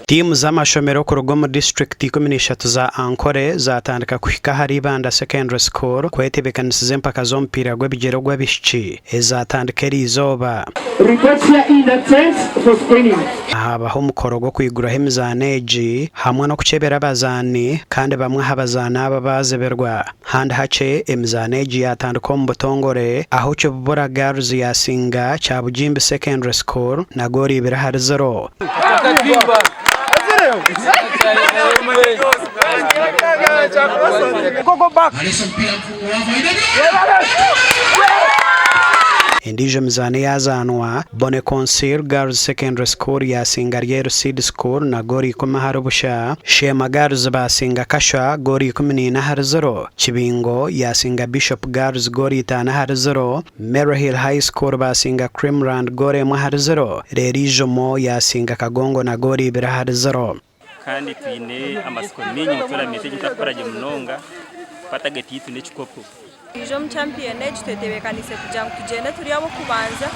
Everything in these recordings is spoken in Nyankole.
Tiimu z'amashomero kuruga omu disiturikiti 13 za Ankole zaatandika kuhika ahari Ibanda Secondary School kwetebeekanisiza empaka z'omupiira gw'ebigyere ogw'abaishiki ezaatandika eriizooba. Report here in the tent for screening. Haabaho omukoro gw'okwiguraho emizaano egi hamwe n'okukyebera abazaani kandi bamwe aha bazaani aba baazibirwa. Handi hakye emizaano egi yaatandika omu butongore ahu Kibubura Girls yaasinga Kyabugimbi Secondary School na goolo ibiri ahari ziro. Endiijo mizaano eyaazaanwa, Boneconsil Girls Secondary School yaasinga Ryeru Seed School na goolo ikumi ahari busha, Sheema Girls baasinga Kashwa goolo 14 ahari ziro, Kibingo yaasinga Bishop Girls goolo itaano ahari ziro, Maryhill High School baasinga Creamland goolo emwe ahari ziro, reero Ijumo yaasinga Kagongo na goolo ibiri ahari ziro. Kandi twine amatsiko maingi ngu turamize egi tutakukora gye munonga kuba tageti yaitu n'ekikopo. Twija omu champiyoni egi twetebeekaniise kugira ngu tugyende turi ab'okubanza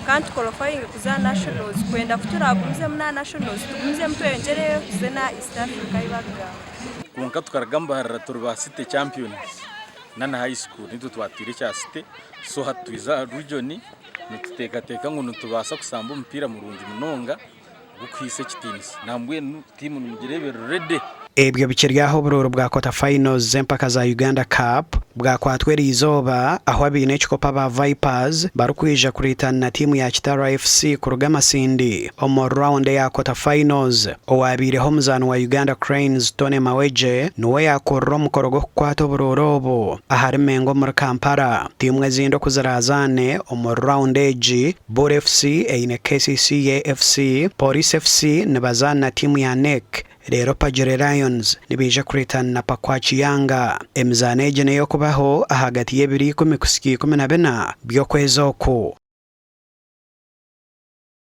kandi tukorofayinge kuza aha nationals kwenda ku turaagumizemu n'aha nationals tugumizemu tweyongyereyo tuze n'aha East Africa ahu barikugamba. Kwonka tukaruga Mbarara turi ba city champions na high school nitwe twatwire ekya city so hati twiza aha region nituteekateeka ngu nitubaasa kushamba omupiira murungi munonga. Gurikuhaisa ekitiinisa. Nambwenu tiimu nimugireeba eri ready. Ebyo bikiri aho oburuuru bwa quarter finals z'empaka za Uganda Cup bwakwatwa eriizooba ahu abaine ekikopo aba Vipers barikwija kuriitana na tiimu ya Kitara FC kuruga Masindi omu round eya quarter finals. Owabaireho omuzaani wa Uganda Cranes Tony Mawejje niwe yaakurira omukoro gw'okukwata oburuuru obu ahari Mengo omuri Kampala. Tiimu ezindi oku ziraazaane omu round egi Bul FC eine KCCA FC, Police FC nibazaana na tiimu ya NEC reero Pajere Lions nibaija kureetana na Pakwach Yanga. Emizaano egi n'ey'okubaho ahagati y'ebiro ikumi kuhitsya 14 by'okwezi oku.